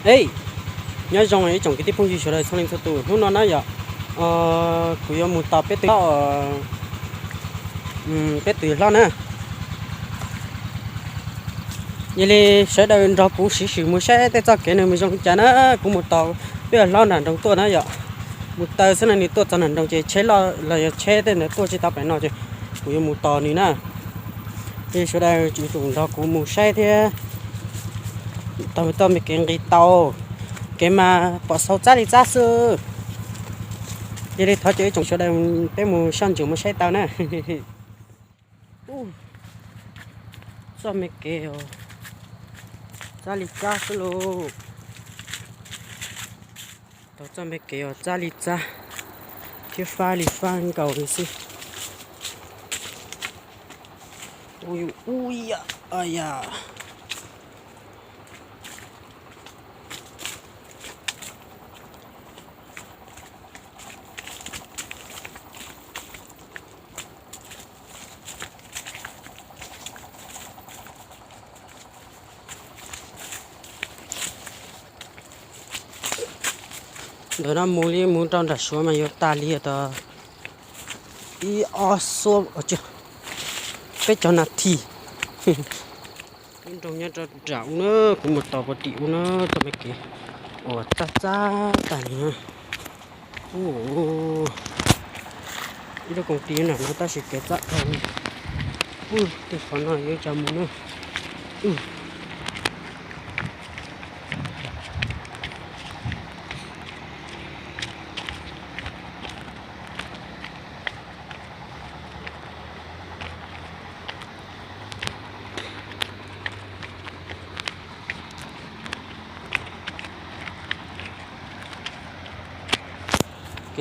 Ej, nyob zoo ib tsoom kwv tij phooj ywg sawv daws txhua leej txhua tus, hnub no na yom, kuv yuav mus tos peb tus hlob, peb tus hlob na. Yog li sawv daws nrog kuv sim sim mus saib tej txoj kev nws mus zoo li cas na. Kuv mus tos peb tus hlob nram nroog tuaj na yom. Mus taw xwb na, nws tuaj txog nram nroog ces tsheb loj los yog tsheb tej ntawd tuaj tsis tau pem no ces kuv yuav mus tos nws na. Li sawv daws tsum nrog kuv mus saib thiab. Taug txoj me kev nqis tau, kev mas pom xaus txab li txab xwb. Yog li thov caw ib tsoom sawv daws peb mus soj ntsuam mus saib tau na. Txoj me kev txab li txab xwb lauj. Taug txoj me kev uas txab li txab thiab fab li fab nkaus li xwb. Ui, ui, a ya. Ntawm no mus li mus rau nram Suav mas yuav tas li tau ib ob xuab, peb caug nas this. Lub nroog nyob rau nram ub na, kuv mus tos puag tim ub na, txoj me kev uas txab txab tag li na. Ib lub koom tij nram no tab sis kev txab dhau li. Ub, tej qhov no yuav cas mus na.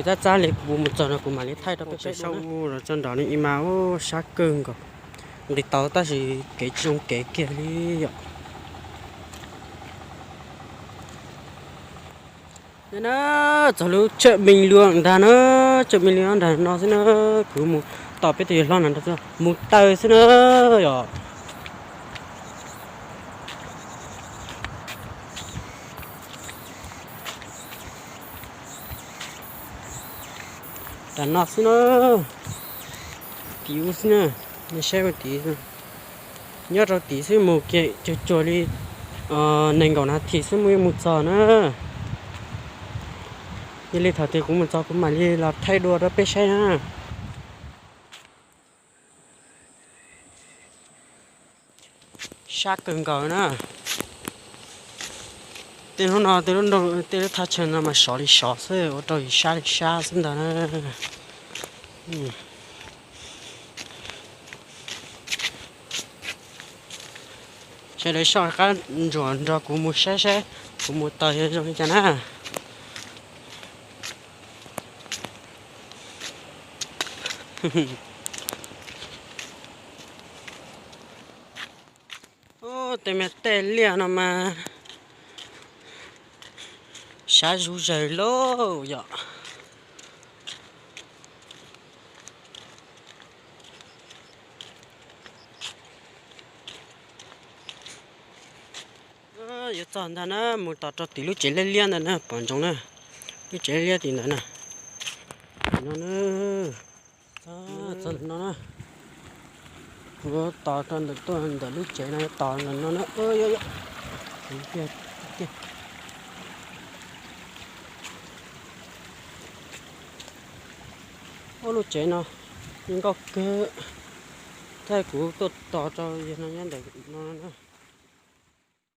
Kev txab txab li kuv mus txog no kuv mam li thaij rau peb saib. Los txog nram no ib mas sab kawg nkaus, nqis tau tab sis kev tsis zoo kev kiag li yom. Na, txog lub chợ Bình Luông ntag na, chợ Bình Luông ntag no xwb na, kuv mus tos peb tus yawg hlob no mus taw xwb na yom. Tam no xwb na, tim ub xwb na, nej saib ua tim, nyob rau tim xwb mus kiag cuag cuag li nees nkaum nas this xwb mus yeej mus txog na. Yog li thaum twg kuv mus txog kuv mam li los thaij dua rau peb saib na. Sab kawg nkaus na. Tej hnub no tej lub thaj chaw no mas sov li sov xwb ua rau sab li sab xwb ntag na. Sawv daws soj qab ntsuam nrog kuv mus saib saib kuv mus tau yog zoo li cas na. Tej me tej liaj no mas sab zuj zus lauj yom. Yuav txog ntag na, mus tom rau tim lub tsev liab liab ntawd na, pom ntsoov na. Lub tsev liab liab tim ntawd na. Tim no na. Txog ntawm no na. Kuv tos rau ntawm tuaj ntawm lub tsev no yuav tos ntawm no na. Ub, lub tsev no yeej nkauj kawg. Thaum kuv tuaj tos rau yawg no nyob ntawm no na.